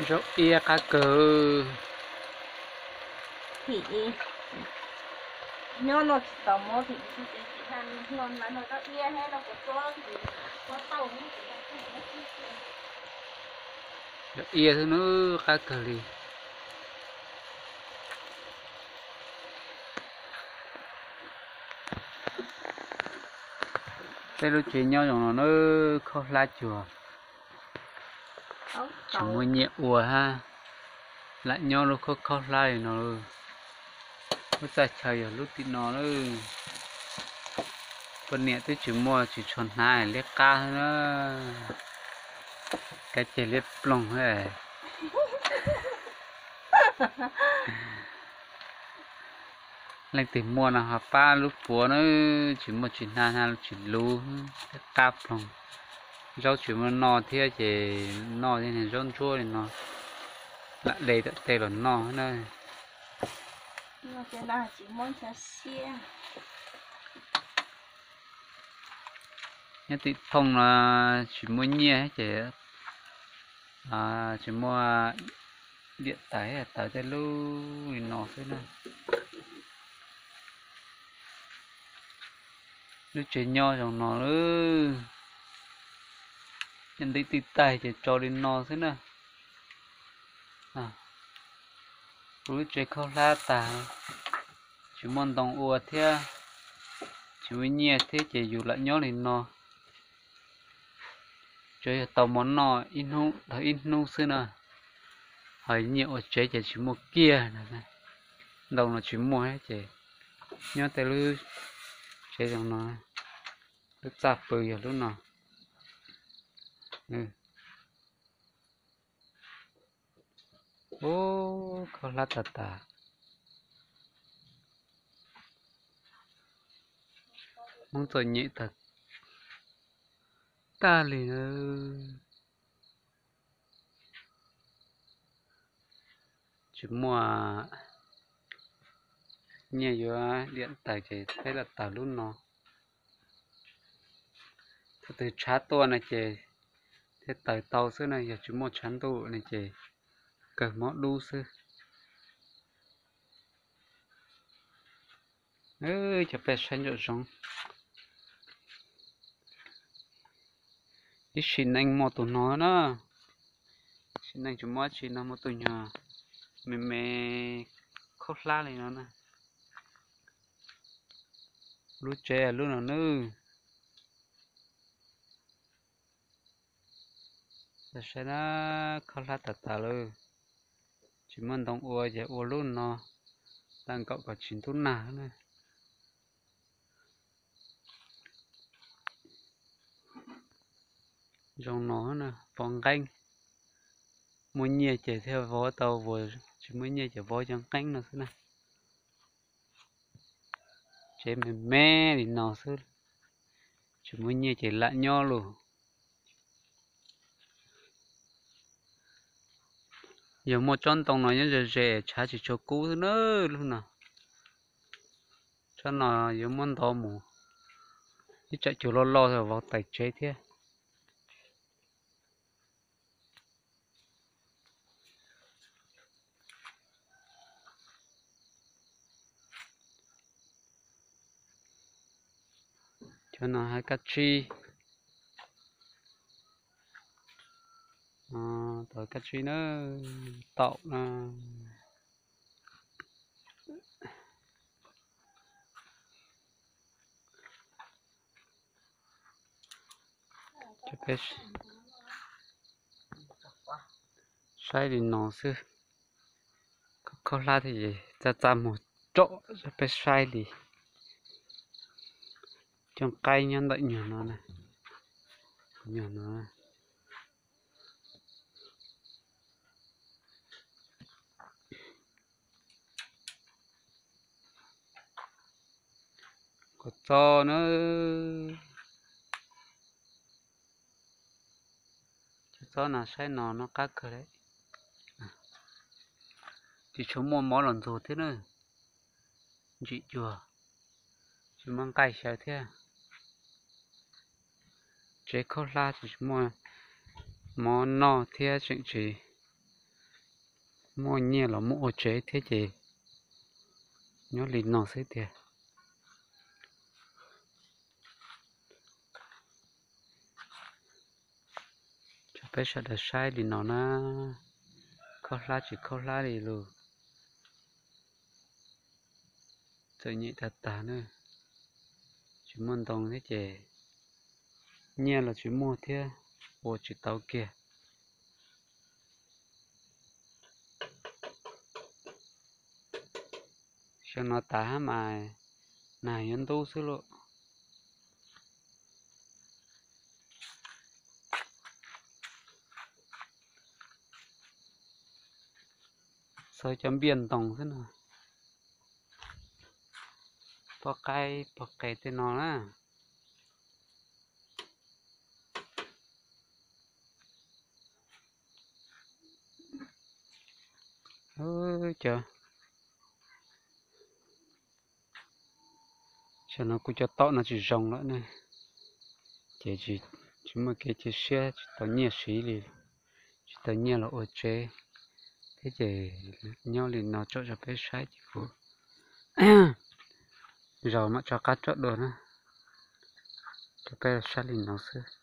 Zaub iab qab kawg. Zaub iab xwb nab, qab kawg li. Peb lub tsev nyob zoo no nab, khaub hlab cuag, tsis muaj nyiaj ua hab, lam nyob lub khaub khaub hlab li no. Lub txaj chaw yog lub tim no lawm. Poj niam twb tsis muaj, tsis tshua hnav liab qab na, kav ceg liab ploog. Leej twg muaj no ho pab lub puav na, tsis muaj tsis hnav, hnav tsis luv, liab qab ploog. Zaub tsis muaj noj thiab ces noj zaub ntsuab li no, lam de tawm tes los noj na. Nyob tim thooj no tsis muaj nyiaj ces tsis muaj diam tawv, tawv tej lub li no xwb na. Lub tsev nyob zoo no lawm, ntim tij taig ces tso li no xwb na. Kuv lub tsev khaub hlab tag, tsis muaj ntoo ua thiab, tsis muaj nyiaj thiab ces yus lam nyob li no. Tsuas yog tau mov noj ib hnub dhau ib hnub xwb na, ho nyiaj ua tsev ces tsis muaj kiag. Ntoo los tsis muaj ces nyob tej lub tsev zoo no, lub txaj pw yog lub no. Ub, khaub hlab tag tas. Hmoob txom nyem tag, tag li na. Tsis muaj nyiaj yuav diam tawv ces peb lam tawg lub no. Thaum twg tshav tuaj no ces thiaj tawg tau xwb na, yog tsis muaj tshav ntuj no ces kawg mob dub xwb. Cov pej saib ntsaum zoov, ib sim neej muaj tus no na, ib sim neej tsis muaj dab tsi no, muaj tus nyuag me me khaub hlab li no na. Lub tsev lub no nawb. Saib na, khaub hlab tas tas lawm, tsis muaj ntoo ua ces ua lub no, tag nkaum kom tsis ntub nag na. Zoo no na, vov nqeeb, muaj nyiaj ces thiaj vov tau, tsis muaj nyiaj ces vov cov nqeeb no xwb na. Tsev me me li no xwb, tsis muaj nyiaj ces lam nyob lawm. Yog muaj tsob ntoo no nyob ze ze tshav tsis tshua kub xwb na lub no. Tsob no yuav muab ntov mus, ib tsam cuag loj loj vau tais tsev thiab. Cov no hais kab tsib, tau kab tsib na, taum na. Peb saib li no xwb, khaub hlab thiaj txaj txaj muag tsom, peb saib li. Cov nqaij nyob ntawm nyuag no, nyuag no. Kua txob na, cov txob no saib no noj qab kawg li. Tsis tshua muaj mov los ntxuag thiab na, ntsim cuag, tsis muaj nqaij xyaw thiab. Tsev khaub hlab tsis muaj mov noj thiab tseem tsis Muaj nyiaj los muaj ua tsev thiab ces nyob li no xwb tiag. Tso peb sawv daws saib li no na, khaub hlab tsis khaub hlab li lus, txom nyem tag tag na, tsis muaj ntoo thiab ces nyiaj los tsis muaj thiab, ua tsis tau kiag. Xyoo no tas hab mas nag yuav ntub xwb lauj. Xaws cov npiaj ntoos xwb no. Poj qaib poj qe tej no na. Cov, tam no kuv cov tom no tsis zoo lawm ne, ces tsis muaj kev cia siab, tsis tau nyiaj siv li, tsis tau nyiaj los ua tsev thiab ces nyob li no tsom rau peb saib ces kuv zaum mam rov qab rov dua na, rau peb saib li no xwb.